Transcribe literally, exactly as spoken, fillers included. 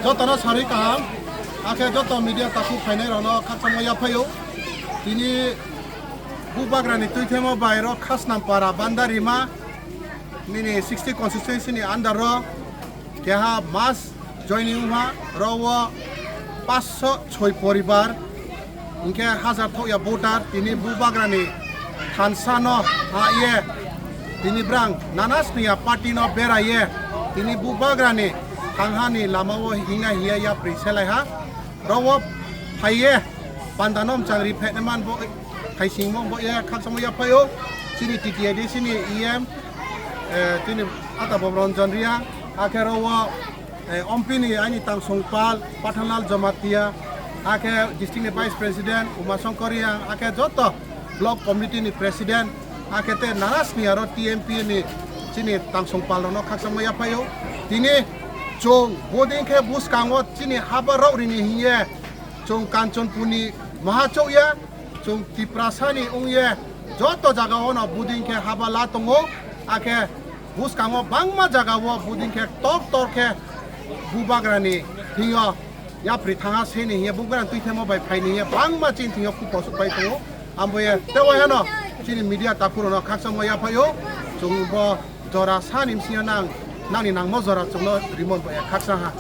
Jotono sarwi kaham, akhe joto media takhuk phainairokno khakchangma yaphaio. Tini Bubagrani twithemo bai rok Khasnampara Bandarima nini sixty constituency ni under o keha mass joining wngha, oro o paanch sho choi poribar, hinkhe hajar thokya voter tini Bubagrani thansa no ha ye tini brang nana sniya party no bera ye tini Bubagrani thanghani lama o hingna hiya yapri selai ha. Oro o phai ye panda no mchang ri phai man bo thaising mo bo ye khakchangma yaphaio chini T T A D C ni E M, eh, chini Ata Bob Ranjan Reang, akhe oro o eh, Ompini aini tangsong pal Pathanlal Jamatia, akhe district ni vice president Uma Shankar Reang, akhe joto block committee ni president, akhe te nana sniya ro T M P ni chini tangsong pal rokno khakchangma yaphaio. Tini chwng boding khe bwskango chini haba rok rini hiye chwng Kanchanpur ni maha chokya, chwng Tiprasa ni wngye joto jaga o no boding khe haba la tongo, akhe bwskango bangma jaga o boding khe tor tor khe Bubagrani thwio yapri thanga seni hiye Bubagrani twithemo bai phaini hiye bangma chini thwio khupasuk pai tongo. Ambo ye tei waihano chini media takhurokno khakchangma yaphaio, chwng bo jora sani bisingo nang nangni nangmo jora chwngno rimon bo ye khakchang ha.